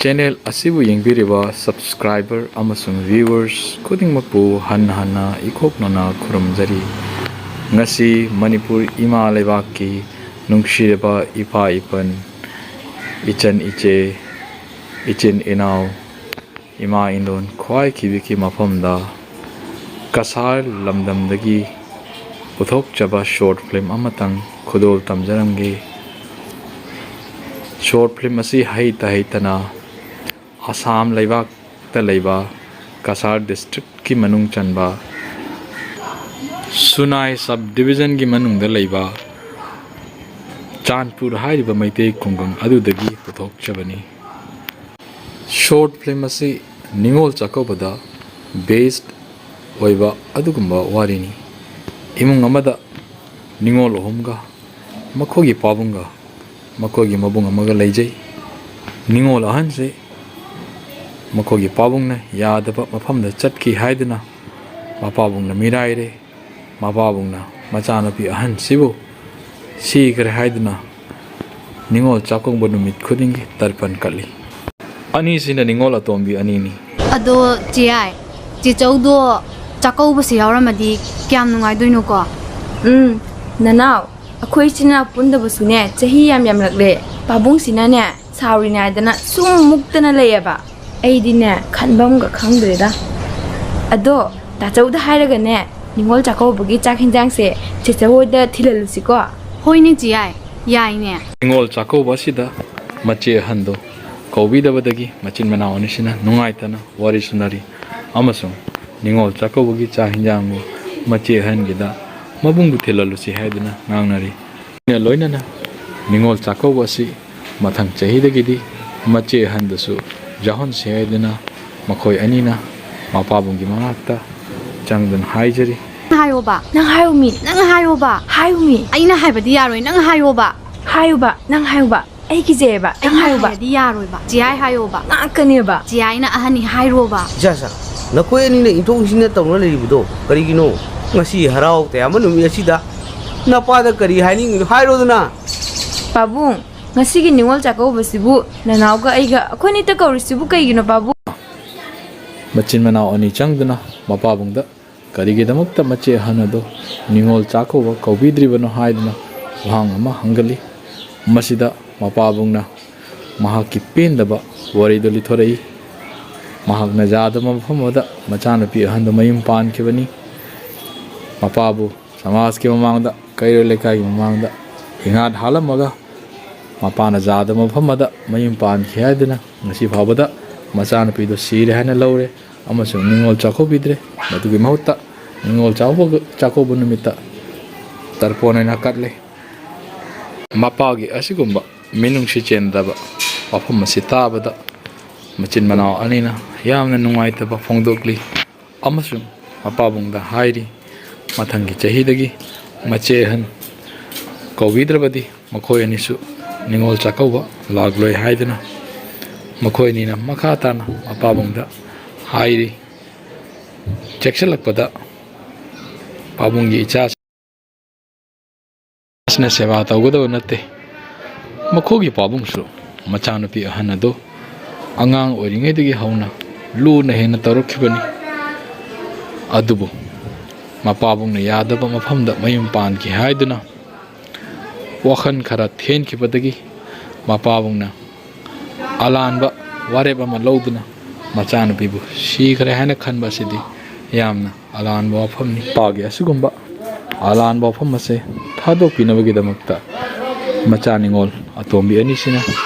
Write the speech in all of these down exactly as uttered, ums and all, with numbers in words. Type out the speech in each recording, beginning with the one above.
Channel ꯑꯁꯤꯕꯨ ꯌꯦꯡꯕꯤꯔꯤꯕ subscriber ꯑꯃꯁꯨꯡ ꯚ꯭ꯌꯨꯋꯔꯁ ꯈꯨꯗꯤꯡꯃꯛꯄꯨ ꯍꯟꯅ ꯍꯟꯅ ꯏꯈꯣꯛꯅꯅ ꯈꯨꯔꯨꯝꯖꯔꯤ꯫ ꯉꯁꯤ ꯃꯅꯤꯄꯨꯔ ꯏꯃꯥ ꯂꯩꯕꯥꯛꯀꯤ ꯅꯨꯡꯁꯤꯔꯕ ꯏꯄꯥ ꯏꯄꯟ, ꯏꯆꯟ ꯏꯆꯦ, ꯏꯆꯤꯟ ꯏꯅꯥꯎ, ꯏꯃꯥ ꯏꯟꯗꯣꯟ ꯈ꯭ꯋꯥꯏꯈꯤꯕꯤꯒꯤ ꯃꯐꯝꯗ ꯀꯁꯥꯔ ꯂꯝꯗꯝꯗꯒꯤ ꯄꯨꯊꯣꯛꯆꯕ ꯁꯣꯔꯠ ꯐꯤꯂꯝ ꯑꯃꯇꯪ ꯈꯨꯗꯣꯜ ꯇꯝꯖꯔꯝꯒꯦ꯫ ꯁꯣꯔꯠ ꯐꯤꯂꯝ ꯑꯁꯤ ꯍꯩꯇ ꯍꯩꯇꯅ ꯑꯁꯥꯝ ꯂꯩꯕꯥꯛꯇ ꯂꯩꯕ ꯀꯁꯥꯔ ꯗꯤꯁꯇ꯭ꯔꯤꯛꯀꯤ ꯃꯅꯨꯡ ꯆꯟꯕ ꯁꯨꯅꯥꯏ ꯁꯕ ꯗꯤꯕꯤꯖꯟꯒꯤ ꯃꯅꯨꯡꯗ ꯂꯩꯕ ꯆꯥꯟꯄꯨꯔ ꯍꯥꯏꯔꯤꯕ ꯃꯩꯇꯩ ꯈꯨꯡꯒꯪ ꯑꯗꯨꯗꯒꯤ ꯄꯨꯊꯣꯛꯆꯕꯅꯤ꯫ ꯁꯣꯔꯠ ꯐꯤꯂꯝ ꯑꯁꯤ ꯅꯤꯉꯣꯜ ꯆꯥꯛꯀꯧꯕꯗ ꯕꯦꯁ ꯑꯣꯏꯕ ꯑꯗꯨꯒꯨꯝꯕ ꯋꯥꯔꯤꯅꯤ꯫ ꯏꯃꯨꯡ ꯑꯃꯗ ꯅꯤꯉꯣꯜ ꯑꯍꯨꯝꯒ ꯃꯈꯣꯏꯒꯤ ꯄꯥꯕꯨꯡꯒ ꯃꯈꯣꯏꯒꯤ ꯃꯕꯨꯡ ꯑꯃꯒ ꯂꯩꯖꯩ꯫ ꯅꯤꯉꯣꯜ ꯑꯍꯟꯁꯤ ꯃꯈꯣꯏꯒꯤ ꯄꯥꯕꯨꯡꯅ ꯌꯥꯗꯕ ꯃꯐꯝꯗ ꯆꯠꯈꯤ ꯍꯥꯏꯗꯨꯅ ꯃꯄꯥꯕꯨꯡꯅ ꯃꯤꯔꯥꯏꯔꯦ꯫ ꯃꯄꯥꯕꯨꯡꯅ ꯃꯆꯥꯅꯨꯄꯤ ꯑꯍꯟꯁꯤꯕꯨ ꯁꯤꯈ꯭ꯔꯦ ꯍꯥꯏꯗꯨꯅ ꯅꯤꯉꯣꯜ ꯆꯥꯛꯀꯧꯕ ꯅꯨꯃꯤꯠ ꯈꯨꯗꯤꯡꯒꯤ ꯇꯔꯄꯟ ꯀꯠꯂꯤ꯫ ꯑꯅꯤꯁꯤꯅ ꯅꯤꯉꯣꯜ ꯑꯇꯣꯝꯕꯤ ꯑꯅꯤꯅꯤ꯫ ꯑꯗꯣ ꯆꯦ ꯌꯥꯏ, ꯆꯦꯆꯧꯗꯣ ꯆꯥꯛꯀꯧꯕꯁꯦ ꯌꯥꯎꯔꯝꯃꯗꯤ ꯀꯌꯥꯝ ꯅꯨꯡꯉꯥꯏꯗꯣꯏꯅꯣꯀꯣ? ꯎꯝ, ꯅꯅꯥꯎ, ꯑꯩꯈꯣꯏ ꯏꯆꯤꯟ ꯏꯅꯥꯎ ꯄꯨꯟꯗꯕꯁꯨꯅꯦ ꯆꯍꯤ ꯌꯥꯝ ꯌꯥꯝꯂꯛꯂꯦ꯫ ꯄꯥꯕꯨꯡꯁꯤꯅꯅꯦ ꯁꯥꯎꯔꯤꯅꯦ ꯍꯥꯏꯗꯅ ꯁꯨꯝ ꯃꯨꯛꯇꯅ ꯂꯩꯌꯦꯕ꯫ ꯑꯩꯗꯤꯅꯦ ꯈꯟꯐꯝꯒ ꯈꯪꯗ꯭ꯔꯦꯗ꯫ ꯑꯗꯣ ꯇꯥꯆꯧꯗ ꯍꯥꯏꯔꯒꯅꯦ ꯅꯤꯉꯣꯜ ꯆꯥꯛꯀꯧꯕꯒꯤ ꯆꯥꯛ ꯍꯤꯟꯖꯥꯡꯁꯦ ꯆꯦꯆꯧ ꯍꯣꯏꯗ ꯊꯤꯜꯍꯜꯂꯨꯁꯤꯀꯣ꯫ ꯍꯣꯏꯅꯦ ꯆꯦ ꯌꯥꯏ, ꯌꯥꯏꯅꯦ꯫ ꯅꯤꯉꯣꯜ ꯆꯥꯛꯀꯧꯕ ꯑꯁꯤꯗ ꯃꯆꯦ ꯑꯍꯟꯗꯣ ꯀꯧꯕꯤꯗꯕꯗꯒꯤ ꯃꯆꯤꯟ ꯃꯅꯥꯎ ꯑꯅꯤꯁꯤꯅ ꯅꯨꯡꯉꯥꯏꯇꯅ ꯋꯥꯔꯤ ꯁꯨꯅꯔꯤ ꯑꯃꯁꯨꯡ ꯅꯤꯉꯣꯜ ꯆꯥꯛꯀꯧꯕꯒꯤ ꯆꯥꯛ ꯍꯤꯟꯖꯥꯡꯕꯨ ꯃꯆꯦ ꯑꯍꯟꯒꯤꯗ ꯃꯕꯨꯡꯕꯨ ꯊꯤꯜꯍꯜꯂꯨꯁꯤ ꯍꯥꯏꯗꯨꯅ ꯉꯥꯡꯅꯔꯤ꯫ ꯂꯣꯏꯅ ꯂꯣꯏꯅꯅ ꯅꯤꯉꯣꯜ ꯆꯥꯛꯀꯧꯕ ꯑꯁꯤ ꯃꯊꯪ ꯆꯍꯤꯗꯒꯤꯗꯤ ꯃꯆꯦ ꯑꯍꯟꯗꯁꯨ ꯌꯥꯎꯍꯟꯁꯤ ꯍꯥꯏꯗꯨꯅ ꯃꯈꯣꯏ ꯑꯅꯤꯅ ꯃꯄꯥꯕꯨꯡꯒꯤ ꯃꯅꯥꯛꯇ ꯆꯪꯗꯨꯅ ꯍꯥꯏꯖꯔꯤ꯫ ꯍꯥꯏꯌꯣꯕ꯫ ꯅꯪ ꯍꯥꯏꯌꯨꯃꯤ꯫ ꯅꯪ ꯍꯥꯏꯌꯣꯕ꯫ ꯍꯥꯏꯌꯨꯃꯤ꯫ ꯑꯩꯅ ꯍꯥꯏꯕꯗꯤ ꯌꯥꯔꯣꯏ, ꯅꯪ ꯍꯥꯏꯌꯣꯕ꯫ ꯍꯥꯏꯌꯨꯕ, ꯅꯪ ꯍꯥꯏꯌꯨꯕ꯫ ꯑꯩ ꯀꯤꯖꯩꯌꯦꯕ꯫ ꯅꯪ ꯑꯩꯅ ꯍꯥꯏꯌꯨꯕ꯫ ꯍꯥꯏꯔꯗꯤ ꯌꯥꯔꯣꯏꯕ꯫ ꯆꯦꯌꯥꯏ ꯍꯥꯏꯌꯣꯕ꯫ ꯉꯥꯛꯀꯅꯦꯕ꯫ ꯆꯦꯌꯥꯏꯅ ꯑꯍꯟꯅꯤ ꯍꯥꯏꯔꯣꯕ꯫ ꯏꯆꯥꯁꯥ, ꯅꯈꯣꯏ ꯑꯅꯤꯅ ꯏꯟꯊꯣꯛ ꯏꯟꯁꯤꯟꯅ ꯇꯧꯅ ꯂꯩꯔꯤꯕꯗꯣ ꯀꯔꯤꯒꯤꯅꯣ? ꯉꯁꯤ ꯍꯔꯥꯎ ꯇꯌꯥꯝꯕ ꯅꯨꯃꯤꯠ ꯑꯁꯤꯗ ꯅꯄꯥꯗ ꯀꯔꯤ ꯍꯥꯏꯅꯤꯡꯉꯤꯅꯣ ꯍꯥꯏꯔꯣꯗꯅ꯫ ꯄꯥꯕꯨꯡ, ꯉꯁꯤꯒꯤ ꯅꯤꯉꯣꯜ ꯆꯥꯛꯀꯧꯕꯁꯤꯕꯨ ꯅꯅꯥꯎꯒ ꯑꯩꯒ ꯑꯩꯈꯣꯏꯅꯤꯇ ꯀꯧꯔꯤꯁꯤꯕꯨ ꯀꯩꯒꯤꯅꯣ, ꯄꯥꯕꯨꯡ? ꯃꯆꯤꯟ ꯃꯅꯥꯎ ꯑꯅꯤ ꯆꯪꯗꯨꯅ ꯃꯄꯥꯕꯨꯡꯗ ꯀꯔꯤꯒꯤꯗꯃꯛꯇ ꯃꯆꯦ ꯑꯍꯟ ꯑꯗꯨ ꯅꯤꯉꯣꯜ ꯆꯥꯛꯀꯧꯕ ꯀꯧꯕꯤꯗ꯭ꯔꯤꯕꯅꯣ ꯍꯥꯏꯗꯨꯅ ꯋꯥꯍꯪ ꯑꯃ ꯍꯪꯒꯜꯂꯤ꯫ ꯃꯁꯤꯗ ꯃꯄꯥꯕꯨꯡꯅ ꯃꯍꯥꯛꯀꯤ ꯄꯦꯟꯗꯕ ꯋꯥꯔꯤꯗꯨ ꯂꯤꯊꯣꯔꯛꯏ꯫ ꯃꯍꯥꯛꯅ ꯌꯥꯗꯕ ꯃꯐꯝ ꯑꯃꯗ ꯃꯆꯥꯅꯨꯄꯤ ꯑꯍꯟꯗꯨ ꯃꯌꯨꯝ ꯄꯥꯟꯈꯤꯕꯅꯤ꯫ ꯃꯄꯥꯕꯨ ꯁꯃꯥꯖꯀꯤ ꯃꯃꯥꯡꯗ, ꯀꯩꯔꯣꯜ ꯂꯩꯀꯥꯏꯒꯤ ꯃꯃꯥꯡꯗ ꯏꯉꯥꯠ ꯍꯥꯠꯂꯝꯃꯒ, ꯃꯄꯥꯅ ꯌꯥꯗꯕ ꯃꯐꯝ ꯑꯃꯗ ꯃꯌꯨꯝ ꯄꯥꯟꯈꯤ ꯍꯥꯏꯗꯨꯅ ꯉꯁꯤ ꯐꯥꯎꯕꯗ ꯃꯆꯥꯅꯨꯄꯤꯗꯨ ꯁꯤꯔꯦ ꯍꯥꯏꯅ ꯂꯧꯔꯦ ꯑꯃꯁꯨꯡ ꯅꯤꯉꯣꯜ ꯆꯥꯛꯀꯧꯕꯤꯗ꯭ꯔꯦ꯫ ꯃꯗꯨꯒꯤ ꯃꯍꯨꯠꯇ ꯅꯤꯉꯣꯜ ꯆꯥꯛꯀꯧꯕ, ꯆꯥꯛꯀꯧꯕ ꯅꯨꯃꯤꯠꯇ ꯇꯔꯄꯣꯟ ꯑꯣꯏꯅ ꯀꯠꯂꯦ꯫ ꯃꯄꯥꯒꯤ ꯑꯁꯤꯒꯨꯝꯕ ꯃꯤꯅꯨꯡꯁꯤ ꯆꯦꯟꯗꯕ ꯋꯥꯐꯝ ꯑꯁꯤ ꯇꯥꯕꯗ ꯃꯆꯤꯟ ꯃꯅꯥꯎ ꯑꯅꯤꯅ ꯌꯥꯝꯅ ꯅꯨꯡꯉꯥꯏꯇꯕ ꯐꯣꯡꯗꯣꯛꯂꯤ ꯑꯃꯁꯨꯡ ꯃꯄꯥꯕꯨꯡꯗ ꯍꯥꯏꯔꯤ, ꯃꯊꯪꯒꯤ ꯆꯍꯤꯗꯒꯤ ꯃꯆꯦ ꯑꯍꯟ ꯀꯧꯕꯤꯗ꯭ꯔꯕꯗꯤ ꯃꯈꯣꯏ ꯑꯅꯤꯁꯨ ꯅꯤꯉꯣꯜ ꯆꯥꯛꯀꯧꯕ ꯂꯥꯛꯂꯣꯏ ꯍꯥꯏꯗꯨꯅ ꯃꯈꯣꯏ ꯑꯅꯤꯅ ꯃꯈꯥ ꯇꯥꯅ ꯃꯄꯥꯕꯨꯡꯗ ꯍꯥꯏꯔꯤ꯫ ꯆꯦꯛꯁꯤꯜꯂꯛꯄꯗ ꯄꯥꯕꯨꯡꯒꯤ ꯏꯆꯥ ꯑꯁꯤꯅ ꯁꯦꯕꯥ ꯇꯧꯒꯗꯕ ꯅꯠꯇꯦ꯫ ꯃꯈꯣꯏꯒꯤ ꯄꯥꯕꯨꯡꯁꯨ ꯃꯆꯥꯅꯨꯄꯤ ꯑꯍꯟ ꯑꯗꯨ ꯑꯉꯥꯡ ꯑꯣꯏꯔꯤꯉꯩꯗꯒꯤ ꯍꯧꯅ ꯂꯨꯅ ꯍꯦꯟꯅ ꯇꯧꯔꯛꯈꯤꯕꯅꯤ꯫ ꯑꯗꯨꯕꯨ ꯃꯄꯥꯕꯨꯡꯅ ꯌꯥꯗꯕ ꯃꯐꯝꯗ ꯃꯌꯨꯝ ꯄꯥꯟꯈꯤ ꯍꯥꯏꯗꯨꯅ ꯋꯥꯈꯜ ꯈꯔ ꯊꯦꯟꯈꯤꯕꯗꯒꯤ ꯃꯄꯥꯕꯨꯡꯅ ꯑꯂꯥꯟꯕ ꯋꯥꯔꯦꯞ ꯑꯃ ꯂꯧꯗꯨꯅ ꯃꯆꯥꯅꯨꯄꯤꯕꯨ ꯁꯤꯈ꯭ꯔꯦ ꯍꯥꯏꯅ ꯈꯟꯕ ꯑꯁꯤꯗꯤ ꯌꯥꯝꯅ ꯑꯔꯥꯟꯕ ꯋꯥꯐꯝꯅꯤ꯫ ꯃꯄꯥꯒꯤ ꯑꯁꯤꯒꯨꯝꯕ ꯑꯔꯥꯟꯕ ꯋꯥꯐꯝ ꯑꯁꯦ ꯊꯥꯗꯣꯛꯄꯤꯅꯕꯒꯤꯗꯃꯛꯇ ꯃꯆꯥ ꯅꯤꯉꯣꯜ ꯑꯇꯣꯝꯕꯤ ꯑꯅꯤꯁꯤꯅ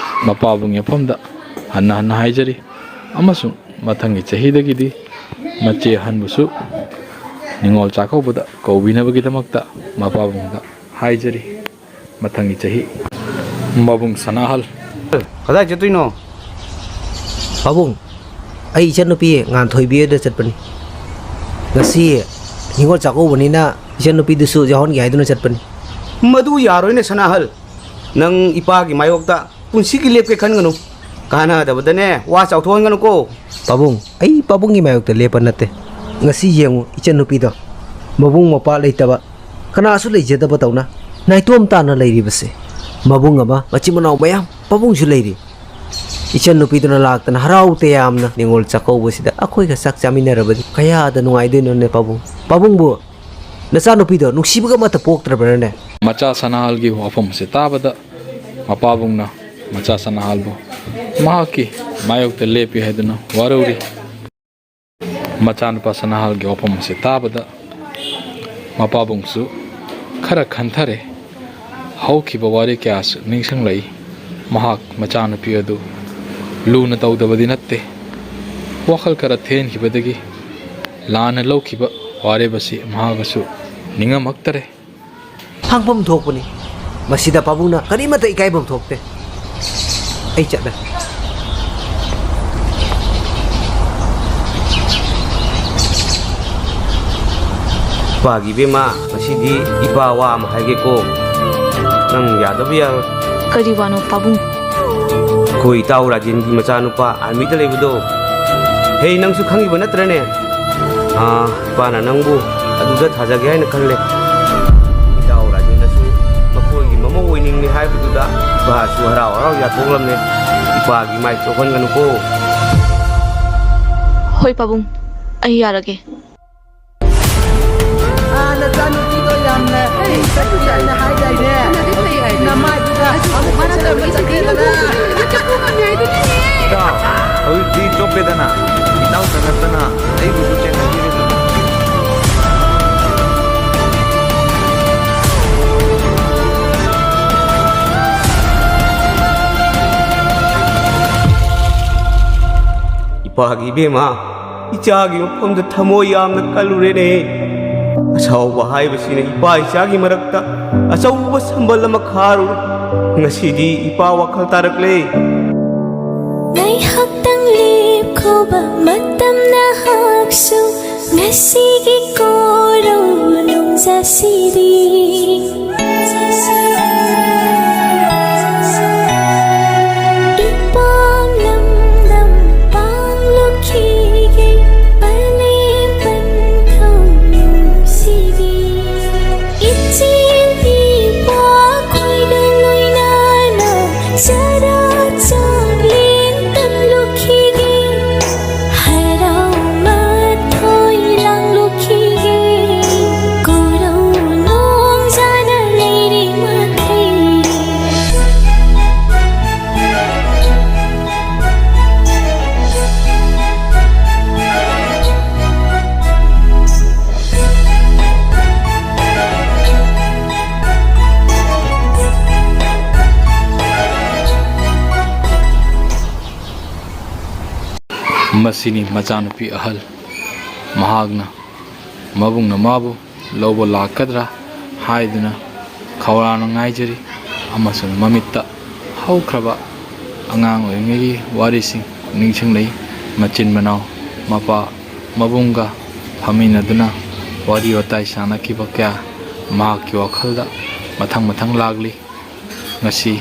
ꯃꯄꯥꯕꯨꯡ ꯌꯥꯐꯝꯗ ꯍꯟꯅ ꯍꯟꯅ ꯍꯥꯏꯖꯔꯤ ꯑꯃꯁꯨꯡ ꯃꯊꯪꯒꯤ ꯆꯍꯤꯗꯒꯤꯗꯤ ꯃꯆꯦ ꯑꯍꯟꯕꯨꯁꯨ ꯅꯤꯉꯣꯜ ꯆꯥꯛꯀꯧꯕꯗ ꯀꯧꯕꯤꯅꯕꯒꯤꯗꯃꯛꯇ ꯃꯄꯥꯕꯨꯡꯗ ꯍꯥꯏꯖꯔꯤ꯫ ꯃꯊꯪꯒꯤ ꯆꯍꯤ ꯃꯕꯨꯡ ꯁꯅꯥꯍꯜ꯫ ꯀꯗꯥꯏ ꯆꯠꯇꯣꯏꯅꯣ? ꯄꯥꯕꯨꯡ, ꯑꯩ ꯏꯆꯟꯅꯨꯄꯤ ꯉꯥꯟꯊꯣꯏꯕꯤ ꯍꯣꯏꯗ ꯆꯠꯄꯅꯤ꯫ ꯉꯁꯤ ꯅꯤꯉꯣꯜ ꯆꯥꯛꯀꯧꯕꯅꯤꯅ ꯏꯆꯟꯅꯨꯄꯤꯗꯨꯁꯨ ꯌꯥꯎꯍꯟꯒꯦ ꯍꯥꯏꯗꯨꯅ ꯆꯠꯄꯅꯤ꯫ ꯃꯗꯨ ꯌꯥꯔꯣꯏꯅꯦ ꯁꯅꯥꯍꯜ, ꯅꯪ ꯏꯄꯥꯒꯤ ꯃꯥꯌꯣꯛꯇ ꯄꯨꯟꯁꯤꯒꯤ ꯂꯦꯞꯀꯦ ꯈꯟꯒꯅꯨ꯫ ꯀꯥꯟꯅꯗꯕꯗꯅꯦ ꯋꯥ ꯆꯥꯎꯊꯣꯛꯍꯟꯒꯅꯨꯀꯣ꯫ ꯄꯥꯕꯨꯡ, ꯑꯩ ꯄꯥꯕꯨꯡꯒꯤ ꯃꯥꯌꯣꯛꯇ ꯂꯦꯞꯄ ꯅꯠꯇꯦ꯫ ꯉꯁꯤ ꯌꯦꯡꯉꯨ ꯏꯆꯟꯅꯨꯄꯤꯗꯣ, ꯃꯕꯨꯡ ꯃꯧꯄ꯭ꯋꯥ ꯂꯩꯇꯕ, ꯀꯅꯥꯁꯨ ꯂꯩꯖꯗꯕ ꯇꯧꯅ ꯅꯥꯏꯇꯣꯝ ꯇꯥꯅ ꯂꯩꯔꯤꯕꯁꯦ꯫ ꯃꯕꯨꯡ ꯑꯃ, ꯃꯆꯤꯟ ꯃꯅꯥꯎ ꯃꯌꯥꯝ, ꯄꯥꯕꯨꯡꯁꯨ ꯂꯩꯔꯤ꯫ ꯏꯆꯟ ꯅꯨꯄꯤꯗꯨꯅ ꯂꯥꯛꯇꯅ ꯍꯔꯥꯎ ꯇꯌꯥꯝꯅ ꯅꯤꯉꯣꯜ ꯆꯥꯛꯀꯧꯕꯁꯤꯗ ꯑꯩꯈꯣꯏꯒ ꯆꯥꯛ ꯆꯥꯃꯤꯟꯅꯔꯕꯗꯤ ꯀꯌꯥꯗ ꯅꯨꯡꯉꯥꯏꯗꯣꯏꯅꯣꯅꯦ ꯄꯥꯕꯨꯡ꯫ ꯄꯥꯕꯨꯡꯕꯨ ꯅꯆꯥꯅꯨꯄꯤꯗꯣ ꯅꯨꯡꯁꯤꯕꯒ ꯑꯃꯠꯇ ꯄꯣꯛꯇ꯭ꯔꯕ꯭ꯔꯅꯦ? ꯃꯆꯥ ꯁꯅꯥꯍꯜꯒꯤ ꯋꯥꯐꯝ ꯑꯁꯤ ꯇꯥꯕꯗ ꯃꯄꯥꯕꯨꯡꯅ ꯃꯆꯥ ꯁꯅꯥꯍꯜꯕꯨ ꯃꯍꯥꯛꯀꯤ ꯃꯥꯌꯣꯛꯇ ꯂꯦꯞꯄꯤ ꯍꯥꯏꯗꯨꯅ ꯋꯥꯔꯧꯔꯤ꯫ ꯃꯆꯥꯅꯨꯄꯥ ꯁꯅꯥꯍꯜꯒꯤ ꯋꯥꯐꯝ ꯑꯁꯤ ꯇꯥꯕꯗ ꯃꯄꯥꯕꯨꯡꯁꯨ ꯈꯔ ꯈꯟꯊꯔꯦ꯫ ꯍꯧꯈꯤꯕ ꯋꯥꯔꯤ ꯀꯌꯥꯁꯨ ꯅꯤꯡꯁꯤꯡꯂꯛꯏ꯫ ꯃꯍꯥꯛ ꯃꯆꯥꯅꯨꯄꯤ ꯑꯗꯨ ꯂꯨꯅ ꯇꯧꯗꯕꯗꯤ ꯅꯠꯇꯦ꯫ ꯋꯥꯈꯜ ꯈꯔ ꯊꯦꯟꯈꯤꯕꯗꯒꯤ ꯂꯥꯟꯅ ꯂꯧꯈꯤꯕ ꯋꯥꯔꯦꯞ ꯑꯁꯤ ꯃꯍꯥꯛ ꯑꯁꯨ ꯅꯤꯡꯉꯝꯃꯛꯇꯔꯦ꯫ ꯍꯥꯡꯐꯝ ꯊꯣꯛꯄꯅꯤ꯫ ꯃꯁꯤꯗ ꯄꯥꯕꯨꯡꯅ ꯀꯔꯤꯃꯠꯇ ꯏꯀꯥꯏꯐꯝ ꯊꯣꯛꯇꯦ꯫ ꯑꯩ ꯆꯠꯂꯦ꯫ ꯏꯄꯥꯒꯤ ꯏꯕꯦꯝꯃ, ꯉꯁꯤꯗꯤ ꯏꯄꯥ ꯋꯥ ꯑꯃ ꯍꯥꯏꯒꯦꯀꯣ꯫ ꯅꯪ ꯌꯥꯗꯕ ꯌꯥꯔꯣꯏ꯫ ꯀꯔꯤ ꯋꯥꯅꯣ ꯄꯥꯕꯨꯡ? ꯑꯩꯈꯣꯏ ꯏꯇꯥꯎ ꯔꯥꯖꯦꯟꯒꯤ ꯃꯆꯥꯅꯨꯄꯥ ꯑꯥꯔꯃꯤꯗ ꯂꯩꯕꯗꯣ꯫ ꯍꯦ, ꯅꯪꯁꯨ ꯈꯪꯉꯤꯕ ꯅꯠꯇ꯭ꯔꯅꯦ? ꯑꯥ, ꯏꯄꯥꯅ ꯅꯪꯕꯨ ꯑꯗꯨꯗ ꯊꯥꯖꯒꯦ ꯍꯥꯏꯅ ꯈꯜꯂꯦ꯫ ꯏꯇꯥꯎ ꯔꯥꯖꯦꯟꯅꯁꯨ ꯃꯈꯣꯏꯒꯤ ꯃꯃꯧ ꯑꯣꯏꯅꯤꯡꯂꯦ ꯍꯥꯏꯕꯗꯨꯗ ꯏꯄꯥꯁꯨ ꯍꯔꯥꯎ ꯍꯔꯥꯎ ꯌꯥꯊꯣꯛꯂꯝꯃꯦ꯫ ꯏꯄꯥꯒꯤ ꯃꯥꯏ ꯆꯣꯛꯍꯟꯒꯅꯨꯀꯣ꯫ ꯍꯣꯏ ꯄꯥꯕꯨꯡ, ꯑꯩ ꯌꯥꯔꯒꯦ꯫ ꯑꯥ, ꯅꯆꯥꯅꯨꯄꯤꯗꯣ ꯌꯥꯝꯅ ꯏꯪ ꯇꯞꯄꯤ ꯍꯥꯏꯅ ꯍꯥꯏꯗꯥꯏꯅꯦ? ꯅꯃꯥꯏꯗꯨꯗ ꯑꯃꯨꯛ ꯍꯟꯅ ꯇꯧꯔꯒ ꯆꯠꯀꯦꯗꯅ꯫ ꯏꯇꯥꯎ, ꯍꯧꯖꯤꯛꯇꯤ ꯆꯣꯞꯄꯦꯗꯅ, ꯏꯇꯥꯎꯇ ꯅꯠꯇꯅ ꯑꯩꯕꯨꯁꯨ ꯆꯦꯟꯅꯕꯤꯔꯦꯗꯅ꯫ ꯏꯄꯥꯒꯤ ꯏꯕꯦꯝꯃ, ꯏꯆꯥꯒꯤ ꯃꯐꯝꯗ ꯊꯃꯣꯏ ꯌꯥꯝꯅ ꯀꯜꯂꯨꯔꯦꯅꯦ꯫ ꯑꯁꯥꯎꯕ ꯍꯥꯏꯕꯁꯤꯅ ꯏꯄꯥ ꯏꯆꯥꯒꯤ ꯃꯔꯛꯇ ꯑꯆꯧꯕ ꯁꯝꯕꯜ ꯑꯃ ꯈꯥꯔꯨꯔꯦ꯫ ꯉꯁꯤꯗꯤ ꯏꯄꯥ ꯋꯥꯈꯜ ꯇꯥꯔꯛꯂꯦ꯫ ꯉꯥꯏꯍꯥꯛꯇꯪ ꯂꯦꯞꯈꯣꯕ ꯃꯇꯝ ꯅꯍꯥꯛꯁꯨ ꯉꯁꯤꯒꯤ ꯀꯣꯔꯧ ꯅꯣꯡꯖꯥꯁꯤꯗꯤ꯫ ꯏꯄꯥꯝ ꯂꯝꯗꯝ ꯄꯥꯡꯂꯨꯈꯤꯒꯦ ꯄꯂꯦꯝ ꯄꯟꯊꯧ ꯅꯨꯡꯁꯤꯕꯤ꯫ ꯏꯆꯦꯜ ꯏꯄꯥ ꯈꯣꯏꯒ ꯂꯣꯏꯅ ꯃꯁꯤꯅꯤ ꯃꯆꯥꯅꯨꯄꯤ ꯑꯍꯜ꯫ ꯃꯍꯥꯛꯅ ꯃꯕꯨꯡꯅ ꯃꯥꯕꯨ ꯂꯧꯕ ꯂꯥꯛꯀꯗ꯭ꯔꯥ ꯍꯥꯏꯗꯨꯅ ꯈꯧꯔꯥꯡꯅ ꯉꯥꯏꯖꯔꯤ, ꯑꯃꯁꯨꯡ ꯃꯃꯤꯠꯇ ꯍꯧꯈ꯭ꯔꯕ ꯑꯉꯥꯡ ꯑꯣꯏꯔꯤꯉꯩꯒꯤ ꯋꯥꯔꯤꯁꯤꯡ ꯅꯤꯡꯁꯤꯡꯂꯛꯏ꯫ ꯃꯆꯤꯟ ꯃꯅꯥꯎ, ꯃꯄꯥ ꯃꯕꯨꯡꯒ ꯐꯝꯃꯤꯟꯅꯗꯨꯅ ꯋꯥꯔꯤ ꯋꯥꯇꯥꯏ ꯁꯥꯟꯅꯈꯤꯕ ꯀꯌꯥ ꯃꯍꯥꯛꯀꯤ ꯋꯥꯈꯜꯗ ꯃꯊꯪ ꯃꯊꯪ ꯂꯥꯛꯂꯤ꯫ ꯉꯁꯤ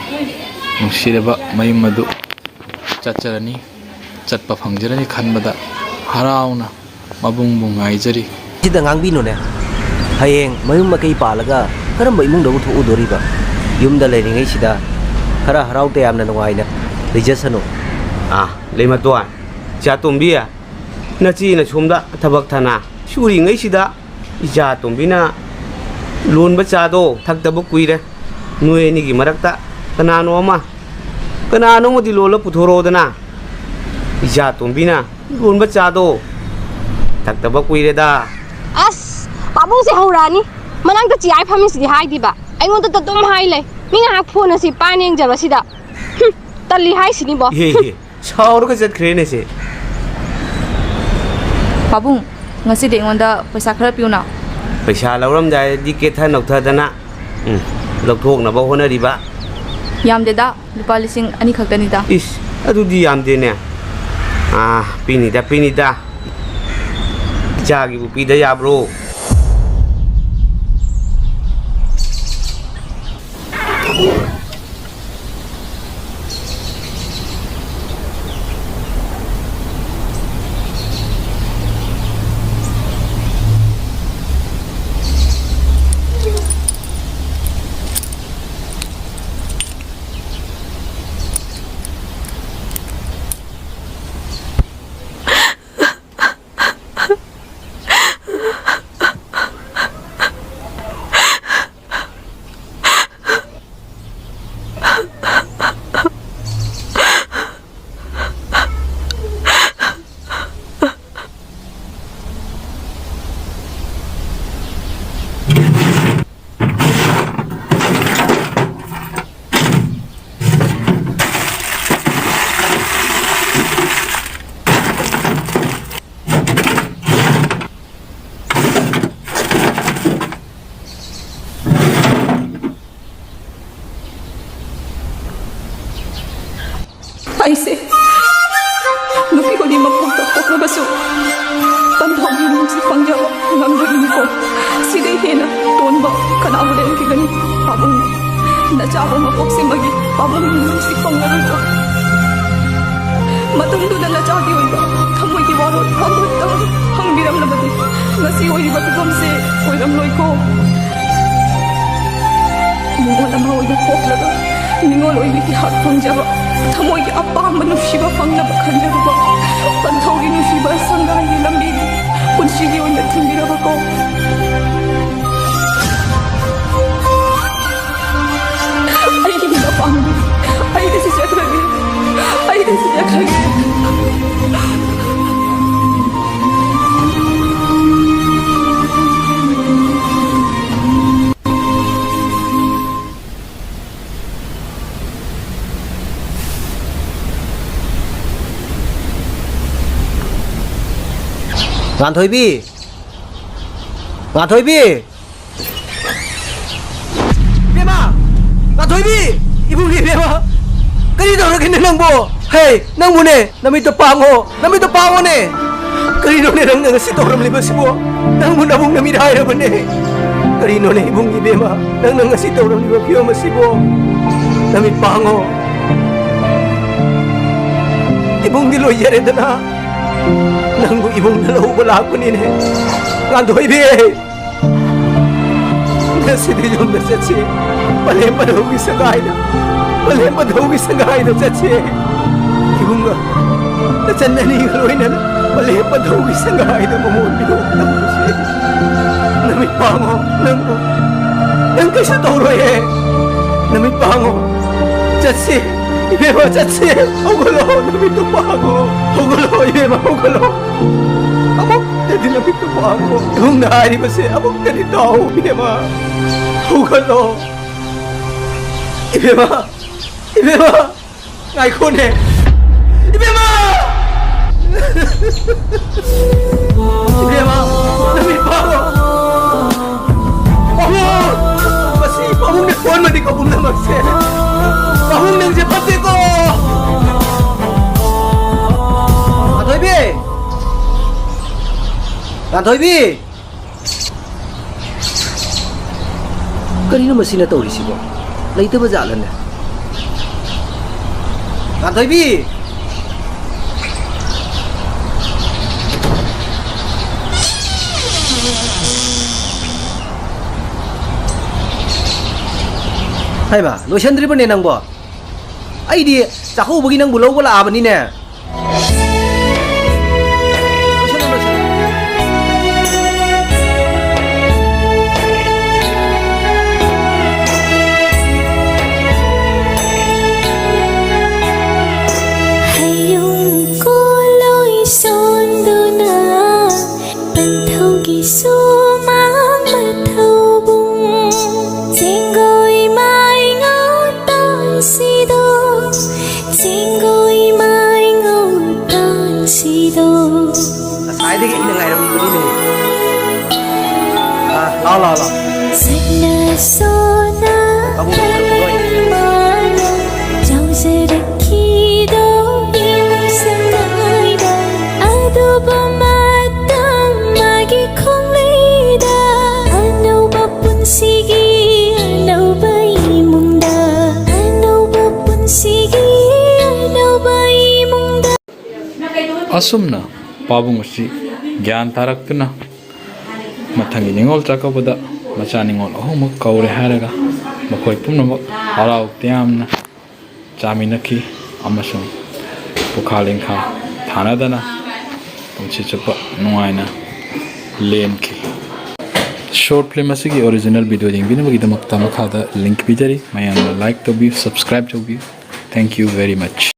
ꯅꯨꯡꯁꯤꯔꯕ ꯃꯌꯨꯝ ꯑꯗꯨ ꯆꯠꯆꯔꯅꯤ, ꯆꯠꯄ ꯐꯪꯖꯔꯅꯤ ꯈꯟꯕꯗ ꯍꯔꯥꯎꯅ ꯃꯕꯨꯡꯕꯨ ꯉꯥꯏꯖꯔꯤ꯫ ꯁꯤꯗ ꯉꯥꯡꯕꯤꯅꯨꯅꯦ꯫ ꯍꯌꯦꯡ ꯃꯌꯨꯝ ꯃꯀꯩ ꯄꯥꯜꯂꯒ ꯀꯔꯝꯕ ꯏꯃꯨꯡꯗꯕꯨ ꯊꯣꯛꯎꯗꯣꯔꯤꯕ? ꯌꯨꯝꯗ ꯂꯩꯔꯤꯉꯩꯁꯤꯗ ꯈꯔ ꯍꯔꯥꯎ ꯇꯌꯥꯝꯅ ꯅꯨꯡꯉꯥꯏꯅ ꯂꯩꯖꯁꯅꯨ꯫ ꯑꯥ, ꯂꯩꯃꯇꯣꯟ, ꯏꯆꯥꯇꯣꯝꯕꯤ, ꯅꯆꯦꯅ ꯁꯣꯝꯗ ꯊꯕꯛ ꯊꯅꯥ ꯁꯨꯔꯤꯉꯩꯁꯤꯗ ꯏꯆꯥꯇꯣꯝꯕꯤꯅ ꯂꯣꯟꯕ ꯆꯥꯗꯣ ꯊꯛꯇꯕ ꯀꯨꯏꯔꯦ꯫ ꯅꯣꯏ ꯑꯅꯤꯒꯤ ꯃꯔꯛꯇ ꯀꯅꯥꯅꯣ ꯑꯃ, ꯀꯅꯥꯅꯣ ꯑꯃꯗꯤ ꯂꯣꯜꯂ ꯄꯨꯊꯣꯔꯛꯑꯣꯗꯅ꯫ ꯏꯆꯥꯇꯣꯝꯕꯤꯅ ꯂꯣꯟꯕ ꯆꯥꯗꯣ ꯊꯛꯇꯕ ꯀꯨꯏꯔꯦꯗ꯫ ꯑꯁ, ꯄꯥꯕꯨꯡꯁꯦ ꯍꯧꯔꯛꯑꯅꯤ꯫ ꯃꯅꯥꯛꯇ ꯆꯤꯌꯥꯏ ꯐꯝꯃꯤꯁꯤꯗꯤ ꯍꯥꯏꯗꯤꯕ꯫ ꯑꯩꯉꯣꯟꯗ ꯑꯗꯨꯝ ꯍꯥꯏ ꯂꯩ꯫ ꯃꯤ ꯉꯥꯏꯍꯥꯛ ꯐꯣꯟ ꯑꯁꯤ ꯄꯥꯟ ꯌꯦꯡꯖꯕꯁꯤꯗ꯫ ꯍꯨꯝ, ꯇꯜꯂꯤ ꯍꯥꯏꯁꯤꯅꯤꯕꯣ꯫ ꯏꯍꯦ, ꯏꯍꯦ, ꯁꯥꯎꯔꯒ ꯆꯠꯈ꯭ꯔꯦꯅꯦ ꯁꯦ꯫ ꯄꯥꯕꯨꯡ, ꯉꯁꯤꯗꯤ ꯑꯩꯉꯣꯟꯗ ꯄꯩꯁꯥ ꯈꯔ ꯄꯤꯌꯨꯅ꯫ ꯄꯩꯁꯥ ꯂꯧꯔꯝꯗꯥꯏꯗꯗꯤ ꯀꯦꯊ ꯅꯧꯊꯗꯅ, ꯎꯝ, ꯂꯧꯊꯣꯛꯅꯕ ꯍꯣꯠꯅꯔꯤꯕ꯫ ꯌꯥꯝꯗꯦꯗ, ꯂꯨꯄꯥ ꯂꯤꯁꯤꯡ ꯑꯅꯤ ꯈꯛꯇꯅꯤꯗ꯫ ꯏꯁ, ꯑꯗꯨꯗꯤ ꯌꯥꯝꯗꯦꯅꯦ꯫ ꯑꯥ, ꯄꯤꯅꯤꯗ, ꯄꯤꯅꯤꯗ꯫ ꯏꯆꯥꯒꯤꯕꯨ ꯄꯤꯗ ꯌꯥꯕ꯭ꯔꯣ? ꯅꯨꯄꯤ ꯈꯨꯗꯤꯡꯃꯛ ꯄꯣꯛꯇ ꯄꯣꯛꯂꯕꯁꯨ ꯄꯟꯊꯧꯒꯤ ꯅꯨꯡꯁꯤ ꯐꯪꯖꯕ ꯉꯝꯗ꯭ꯔꯤꯕꯅꯤꯀꯣ꯫ ꯁꯤꯗꯩ ꯍꯦꯟꯅ ꯇꯣꯟꯕ ꯀꯅꯥꯕꯨ ꯂꯩꯔꯝꯈꯤꯒꯅꯤ? ꯄꯥꯕꯨꯡ, ꯅꯆꯥꯕꯨ ꯃꯄꯣꯛꯁꯤꯃꯒꯤ ꯄꯥꯕꯨꯡꯒꯤ ꯅꯨꯡꯁꯤ ꯐꯪꯂꯔꯣꯏꯀꯣ꯫ ꯃꯇꯝꯗꯨꯗ ꯅꯆꯥꯒꯤ ꯑꯣꯏꯕ ꯊꯃꯣꯏꯒꯤ ꯋꯥꯔꯣꯜ ꯑꯃꯠꯇꯪ ꯍꯪꯕꯤꯔꯝꯂꯕꯗꯤ ꯉꯁꯤ ꯑꯣꯏꯔꯤꯕ ꯐꯤꯕꯝꯁꯦ ꯑꯣꯏꯔꯝꯂꯣꯏꯀꯣ꯫ ꯅꯤꯉꯣꯜ ꯑꯃ ꯑꯣꯏꯅ ꯄꯣꯛꯂꯒ ꯅꯤꯉꯣꯜ ꯑꯣꯏꯕꯒꯤ ꯍꯛ ꯐꯪꯖꯕ, ꯊꯃꯣꯏꯒꯤ ꯑꯄꯥꯝꯕ ꯅꯨꯡꯁꯤꯕ ꯐꯪꯅꯕ ꯈꯟꯖꯔꯨꯕ ꯄꯟꯊꯧꯒꯤ ꯅꯨꯡꯁꯤꯕ ꯁꯪꯒꯥꯏꯒꯤ ꯂꯝꯕꯤꯗꯤ ꯄꯨꯟꯁꯤꯒꯤ ꯑꯣꯏꯅ ꯊꯤꯡꯕꯤꯔꯕꯀꯣ꯫ ꯑꯩꯒꯤ ꯃꯤꯅ ꯄꯥꯝꯗꯦ꯫ ꯑꯩꯗꯤ ꯁꯤ ꯆꯠꯈ꯭ꯔꯒꯦ꯫ ꯑꯩꯗꯤ ꯁꯤ ꯆꯠꯈ꯭ꯔꯒꯦ꯫ ꯉꯥꯟꯊꯣꯏꯕꯤ! ꯉꯥꯟꯊꯣꯏꯕꯤ! ꯏꯕꯦꯝꯃ! ꯉꯥꯟꯊꯣꯏꯕꯤ! ꯏꯕꯨꯡꯒꯤ ꯏꯕꯦꯝꯃ! ꯀꯔꯤ ꯇꯧꯔꯒꯦꯅꯦ ꯅꯪꯕꯨ? ꯍꯦ, ꯅꯪꯕꯨꯅꯦ! ꯅꯃꯤꯠꯇꯣ ꯄꯥꯡꯉꯣ! ꯅꯃꯤꯠꯇꯣ ꯄꯥꯡꯉꯣꯅꯦ! ꯀꯔꯤꯅꯣꯅꯦ ꯅꯪꯅ ꯉꯁꯤ ꯇꯧꯔꯝꯂꯤꯕꯁꯤꯕꯣ? ꯅꯪꯕꯨ ꯅꯕꯨꯡ ꯅꯃꯤꯠ ꯍꯥꯏꯔꯕꯅꯦ! ꯀꯔꯤꯅꯣꯅꯦ ꯏꯕꯨꯡ ꯏꯕꯦꯝꯃ? ꯅꯪꯅ ꯉꯁꯤ ꯇꯧꯔꯝꯂꯤꯕ ꯐꯤꯕꯝ ꯑꯁꯤꯕꯣ? ꯅꯃꯤꯠ ꯄꯥꯡꯉꯣ! ꯏꯕꯨꯡꯗꯤ ꯂꯣꯏꯖꯔꯦꯗꯅ! ꯅꯪꯕꯨ ꯏꯕꯨꯡꯗ ꯂꯧꯕ ꯂꯥꯛꯄꯅꯤꯅꯦ! ꯉꯥꯟꯊꯣꯏꯕꯤ! ꯉꯁꯤꯗꯤ ꯌꯨꯝꯗ ꯆꯠꯁꯤ꯫ ꯄꯂꯦꯝ ꯄꯟꯊꯧꯒꯤ ꯁꯪꯒꯥꯏꯗ, ꯄꯂꯦꯝ ꯄꯟꯊꯧꯒꯤ ꯁꯪꯒꯥꯏꯗ ꯆꯠꯁꯤ꯫ ꯏꯕꯨꯡꯒ ꯅꯆꯟ ꯑꯅꯤꯒ ꯂꯣꯏꯅꯅ ꯄꯂꯦꯝ ꯄꯟꯊꯧꯒꯤ ꯁꯪꯒꯥꯏꯗ ꯃꯃꯣꯟ ꯃꯤꯅꯣꯛ ꯇꯝꯃꯨꯁꯤ꯫ ꯅꯃꯤꯠ ꯄꯥꯡꯉꯣ, ꯅꯪꯕꯨ, ꯅꯪ ꯀꯩꯁꯨ ꯇꯧꯔꯣꯏꯍꯦ꯫ ꯅꯃꯤꯠ ꯄꯥꯡꯉꯣ, ꯆꯠꯁꯤ꯫ ꯏꯕꯦꯝꯃ, ꯆꯠꯁꯤ꯫ ꯍꯧꯒꯠꯂꯣ, ꯅꯃꯤꯠꯇꯨ ꯄꯥꯡꯉꯣ꯫ ꯍꯧꯒꯠꯂꯣ, ꯏꯕꯦꯝꯃ, ꯍꯧꯒꯠꯂꯣ꯫ ꯑꯃꯨꯛꯇꯗꯤ ꯅꯃꯤꯠꯇꯨ ꯄꯥꯡꯉꯣ꯫ ꯏꯕꯨꯡꯅ ꯍꯥꯏꯔꯤꯕꯁꯦ ꯑꯃꯨꯛꯇꯗꯤ ꯇꯥꯎ, ꯏꯕꯦꯝꯃ꯫ ꯍꯧꯒꯠꯂꯣ꯫ ꯏꯕꯦꯝꯃ, ꯏꯕꯦꯝꯃ, ꯉꯥꯏꯈꯣꯅꯦ꯫ ꯏꯕꯦꯝꯃ! ꯏꯕꯦꯝꯃ, ꯅꯃꯤꯠ ꯄꯥꯡꯉꯣ꯫ ꯄꯥꯕꯨꯡ! ꯃꯁꯤ ꯄꯥꯕꯨꯡꯅ ꯁꯣꯟꯕꯅꯤꯀꯣ ꯄꯨꯝꯅꯃꯛꯁꯦ꯫ ꯄꯥꯕꯨꯡ ꯅꯪꯁꯦ ꯐꯠꯇꯦꯀꯣ꯫ ꯉꯥꯟꯊꯣꯏꯕꯤ! ꯀꯔꯤꯅꯣ ꯃꯁꯤꯅ ꯇꯧꯔꯤꯁꯤꯕꯣ? ꯂꯩꯇꯕ ꯖꯥꯠꯂꯅꯦ? ꯉꯥꯟꯊꯣꯏꯕꯤ! ꯍꯩꯃꯥ, ꯂꯣꯏꯁꯟꯗ꯭ꯔꯤꯕꯅꯦ ꯅꯪꯕꯣ? ꯑꯩꯗꯤ ꯆꯥꯛꯀꯧꯕꯒꯤ ꯅꯪꯕꯨ ꯂꯧꯕ ꯂꯥꯛꯑꯕꯅꯤꯅꯦ꯫ ꯂꯣꯏꯁꯜꯂꯣ, ꯂꯣꯏꯁꯜꯂꯣ꯫ ꯍꯌꯨꯝ ꯀꯣꯂꯣꯏ ꯁꯣꯟꯗꯨꯅ ꯄꯟꯊꯧꯒꯤ ꯁꯨꯃꯥꯡ ꯃꯊꯧꯕꯨꯡ, ꯆꯦꯡꯒꯣꯏ ꯃꯥꯏꯉꯧ ꯇꯥꯡꯁꯤꯗꯣ, ꯆꯦꯡꯒꯣꯏ ꯃꯥꯏꯉꯧ ꯇꯥꯡꯁꯤꯗꯣ꯫ ꯉꯁꯥꯏꯗꯒꯤ ꯑꯩꯅ ꯉꯥꯏꯔꯝꯃꯤꯕꯅꯤꯅꯦ꯫ ꯑꯥ, ꯂꯥꯎ, ꯂꯥꯎ, ꯂꯥꯎ꯫ ꯁꯛꯅ ꯁꯣꯟꯅ ꯀꯕꯣꯛ ꯀꯕꯣꯛ ꯀꯕꯣꯛ꯫ ꯂꯩꯃꯥꯅ ꯆꯥꯎꯖꯔꯛꯈꯤꯗꯣ ꯏꯃꯨꯡ ꯁꯪꯒꯥꯏꯗ꯫ ꯑꯗꯨꯕꯨ ꯃꯇꯝ ꯃꯥꯒꯤ ꯈꯣꯡꯂꯩꯗ ꯑꯅꯧꯕ ꯄꯨꯟꯁꯤꯒꯤ ꯑꯅꯧꯕ ꯏꯃꯨꯡꯗ, ꯑꯅꯧꯕ ꯄꯨꯟꯁꯤꯒꯤ ꯑꯅꯧꯕ ꯏꯃꯨꯡꯗ꯫ ꯑꯁꯨꯝꯅ ꯄꯥꯕꯨꯡ ꯑꯁꯤ ꯒ꯭ꯌꯥꯟ ꯇꯥꯔꯛꯇꯨꯅ ꯃꯊꯪꯒꯤ ꯅꯤꯉꯣꯜ ꯆꯥꯛꯀꯧꯕꯗ ꯃꯆꯥ ꯅꯤꯉꯣꯜ ꯑꯍꯨꯝꯃꯛ ꯀꯧꯔꯦ ꯍꯥꯏꯔꯒ ꯃꯈꯣꯏ ꯄꯨꯝꯅꯃꯛ ꯍꯔꯥꯎ ꯇꯌꯥꯝꯅ ꯆꯥꯃꯤꯟꯅꯈꯤ ꯑꯃꯁꯨꯡ ꯄꯨꯈꯥ ꯂꯤꯡꯈꯥ ꯊꯥꯅꯗꯅ ꯄꯨꯟꯁꯤ ꯆꯨꯞꯄ ꯅꯨꯡꯉꯥꯏꯅ ꯂꯦꯟꯈꯤ꯫ Short film ꯑꯁꯤꯒꯤ original video ꯌꯦꯡꯕꯤꯅꯕꯒꯤꯗꯃꯛꯇ ꯃꯈꯥꯗ link ꯄꯤꯖꯔꯤ꯫ ꯃꯌꯥꯝꯅ like ꯇꯧꯕꯤꯌꯨ, subscribe ꯇꯧꯕꯤꯌꯨ꯫ Thank you very much꯫